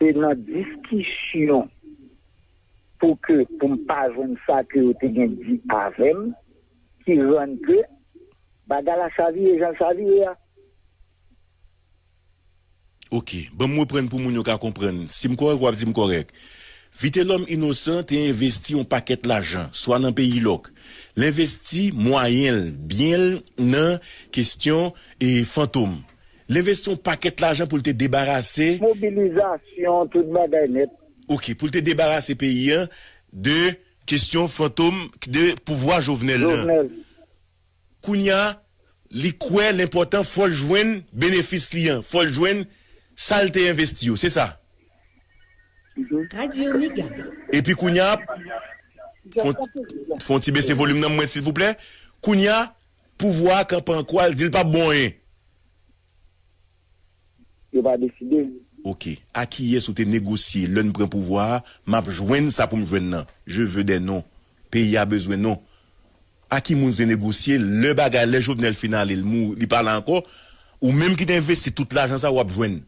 Se nan diskisyon pou ke pou m pa jwenn sa ke yo te gen di avè m ki rann ke bagay la chavire jan l chavire a. Ok, ban m reprann pou moun yo ka konprann. Si m kòrèk, w ap di m kòrèk. Vitelòm Inosan te envesti yon pakèt lajan, swa nan peyi lòk. L envesti mwayen l, byen l nan kesyon e Fantom. L envesti yon pakèt lajan pou l te debarase. Mobilizasyon, tout bagay nèt. Ok, pou l te debarase peyi an de kesyon Fantom, de pouvwa Jovenel nan. Jovenel. Kounye a, li kwè l enpòtan fò l jwenn benefis li an, fò l jwenn sa l te envesti yo, se sa? Radio Mega. Epi kounye a, fon, fon ti bese volim nan mwen silvouplè. Kounye a, pouvwa a kanpe an kwa, l di l p ap bon anyen. Yo pa deside. Ok, a kiyès ou te negosye lè n pran pouvwa a, m ap jwenn sa pou m jwenn nan? Je veux des noms. Peyi a bezwen non. A ki moun ou te negosye lè bagay, lè Jovenel fin ale, l mou, li pa la ankò? Ou menm ki te envesti tout lajan sa w ap jwenn.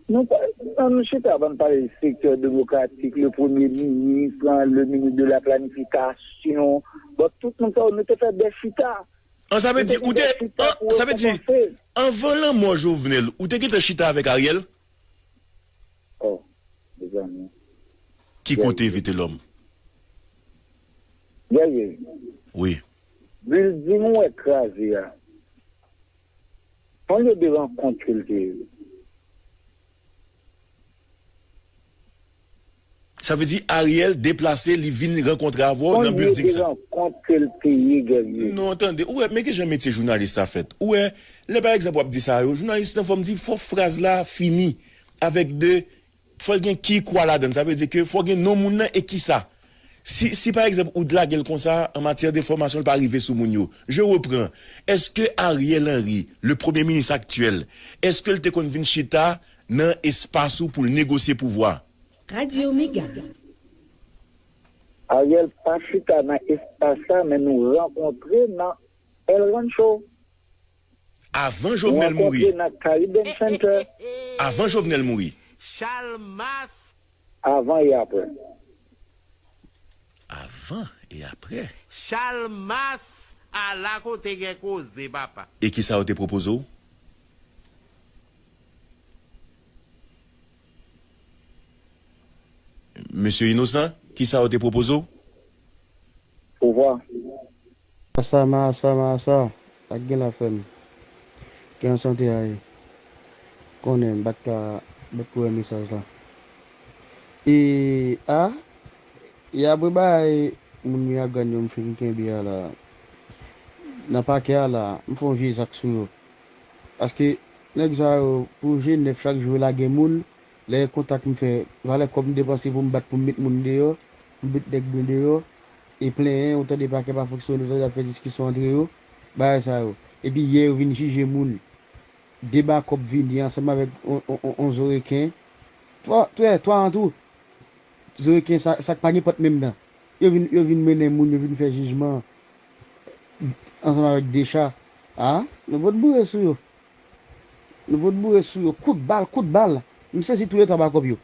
Nou pa, nou chita ban pale sektè demokratik, le premye minis, le minis de la planifikasyon. Bon, tout moun sa, nou te fè de chita. An sa vle di ou te an, sa vle di anvan lanmò Jovenel, ou te gentan chita avèk Ariel? Oh, mezanmi. Ki kote Vitelòm? Gèye. Wi. Bilding ou wè kraze a. Sonje de rankont ke l te ye. Sa vle di Ariel deplase, li vin rankontre avè w nan bilding sa. Sonje de rankont ke l te ye, Gèye. Non, tande, ou wè, men ki jan metye jounalis sa fèt. Ou wè, lè pa egzanp w ap di sa yo, jounalis lan fò m di fò fraz la fini avèk de, fò l gen ki kwa ladan l, sa vle di ke fò gen non moun nan e kisa. Si, si pa egzanp ou lage l konsa, an matyè de fòmasyon l pa rive sou moun yo. Je reprends. Èske Ariel Henry, le premye minis aktyèl, èske l te konn vin chita nan espas ou pou l negosye pouvwa? Radyo Mega. Ariel pa chita nan espas sa, men nou rankontre nan El Rancho. Avan Jovenel mouri. Rankontre nan Caribbean Center. Avan Jovenel mouri. Chalmas. Avan e apre. Avan e apre. Chalmas, ala kote gen koze, papa. E kisa yo te pwopoze w? Mesye Inosan, kisa yo te pwopoze w? Pouvwa. Masa, masa, masa. Ak gen la fè m. Ki an sante a ye. Konnen, m pa t ka, m pa t ka wè mesaj la. E, a, e apre bagay, moun Miagàn yo m fin kenbe a la. Nan pakè a la, m fè yon vye zak sou yo. Paske, nèg sa yo, pou G nèf chak jou yo lage moun, lè kontak m fè, valè kòb m depanse pou m bat pou m met moun deyò, m met nèg mwen deyò, e plenyen, ou tande pakè pa fonksyone, ou tande y ap fè diskisyon antre yo, bagay sa yo. Epi yè yo vin jije moun, deba kòb vini ansanm avèk on, on, on, on zoreken, twa, twa, twa an tou, zoreken sa, sa k pa gen pòt menm nan. Yo vin, yo vin mennen moun, yo vin fè jijman ansanm avèk Decha. A, nou pot boure sou yo. Nou pot boure sou yo. Kout bal, kout bal. M sezi toulètwa bakòp yo.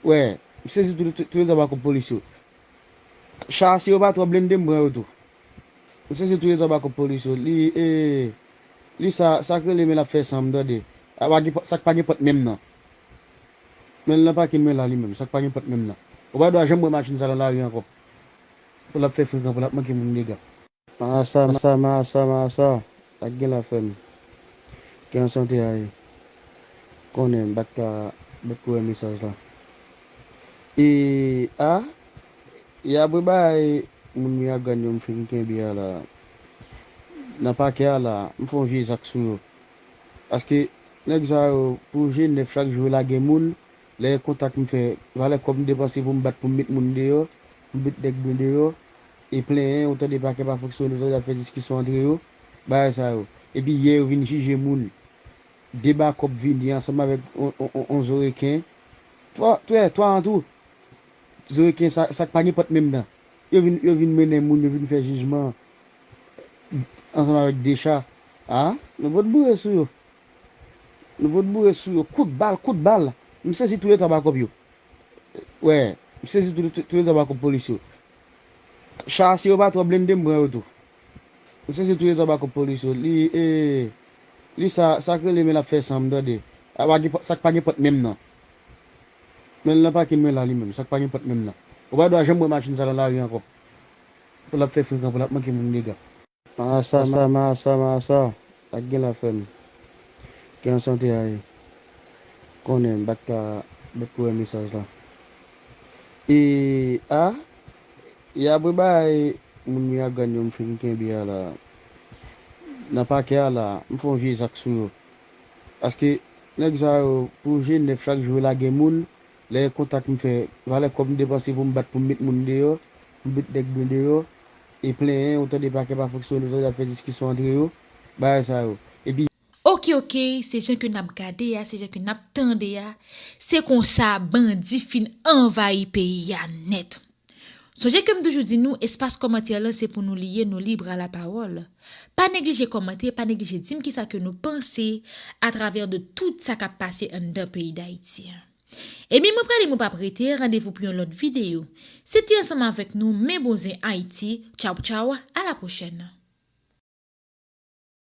Wè, m sezi toulè-, toulètwa bakòp polis yo. Cha, si yo pa twò blende, m pran yo tou. M sezi toulètwa bakòp polis yo. Li, e, li sa, sa k rele men l ap fè san m tande. A, pa gen pòt, sa k pa gen pòt menm nan. Men l nan pakin mwen la li menm, sa k pa gen pòt menm nan. Ou pa dwa janm wè machin sa nan lari ankò. Pou l ap fè frekan, pou l ap manke moun dega. Masa, masa, masa, masa. Ak gen la fè m. Ki an sante a ye. Konnen, m pa t ka, m pa t ka wè mesaj la. E, a, e apre bagay, moun Miagàn yo m fin kenbe a la. Nan pakè a la, m fè yon vye zak sou yo. Paske, nèg sa yo, pou G nèf chak jou yo lage moun, lè kontak m fè, valè kòb m depanse pou m bat pou m met moun deyò, m met nèg mwen deyò, e plenyen, ou tande pakè pa fonksyone, ou tande y ap fè diskisyon antre yo, bagay sa yo. Epi yè yo vin jije moun, deba kòb vini ansanm avèk on, on, on, on zoreken, twa, twa, twa an tou, zoreken sa, sa k pa gen pòt menm nan. Yo vin, yo vin mennen moun, yo vin fè jijman ansanm avèk Decha. A, nou pot boure sou yo. Nou pot boure sou yo. Kout bal, kout bal. M sezi toulètwa bakòp yo. Wè, m sezi toulè-, toulètwa bakòp polis yo. Cha, si yo pa twò blende, m pran yo tou. M sezi toulètwa bakòp polis yo. Li, e, li sa, sa k rele men l ap fè san m tande. A, pa gen pòt, sa k pa gen pòt menm nan. Men l nan pakin mwen la li menm, sa k pa gen pòt menm nan. Ou pa dwa janm wè machin sa nan lari ankò. Pou l ap fè frekan, pou l ap manke moun dega. Masa, masa, masa, masa. Ak gen la fè m. Ki an sante a ye. Konnen, m pa t ka, m pa t ka wè mesaj la. E, a, e apre bagay, moun Miagàn yo m fin kenbe a la. Nan pakè a la, m fè yon vye zak sou yo. Paske, nèg sa yo, pou G nèf chak jou yo lage moun, lè kontak m fè, valè kòb m depanse pou m bat pou m met moun deyò, m met nèg mwen deyò, e plenyen, ou tande pakè pa fonksyone, ou tande y ap fè diskisyon antre yo, bagay sa yo. Epi Oke, oke, se jan ke n ap gade a, se jan ke n ap tande a, se konsa bandi fin anvayi peyi a nèt. Sonje ke m toujou di nou, espas kòmantè lan se pou nou li ye, nou lib a la pawòl. Pa neglije kòmante, pa neglije di m kisa ke nou panse atravè de tout sa k ap pase anndan peyi Dayiti an. Ebyen, mwen prale, mwen p ap rete, randevou pou yon lòt videyo. Se te ansanm avèk nou, Men Bon Zen Ayiti. Tchaw, tchaw, a la pwochèn.